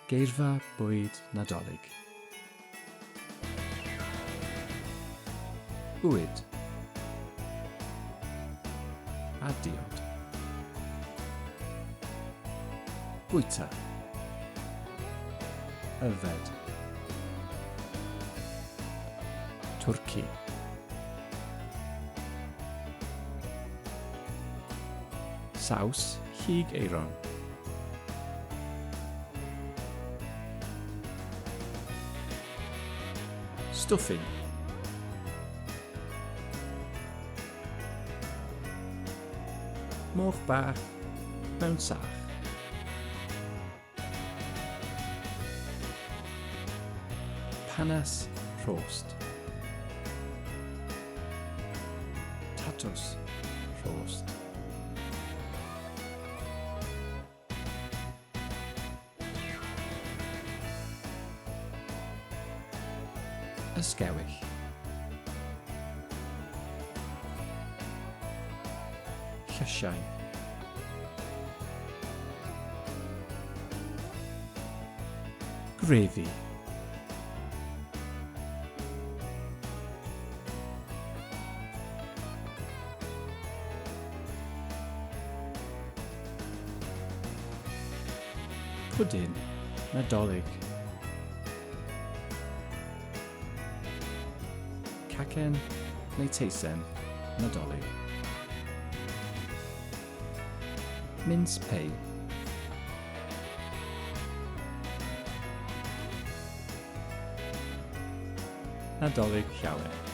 Geirfa bwyd Nadolig. Bwyd. A diod. Bwyta. Yfed. Twrci. Saws chig eiron. Stuffing. Moch bach mewn sach. Panas rhost. Tatws rhost. Ysgewyll. Llysiau. Grefi. Pwdin Nadolig. Cacen neu teisen Nadolig. Mince pei. Nadolig Llawen.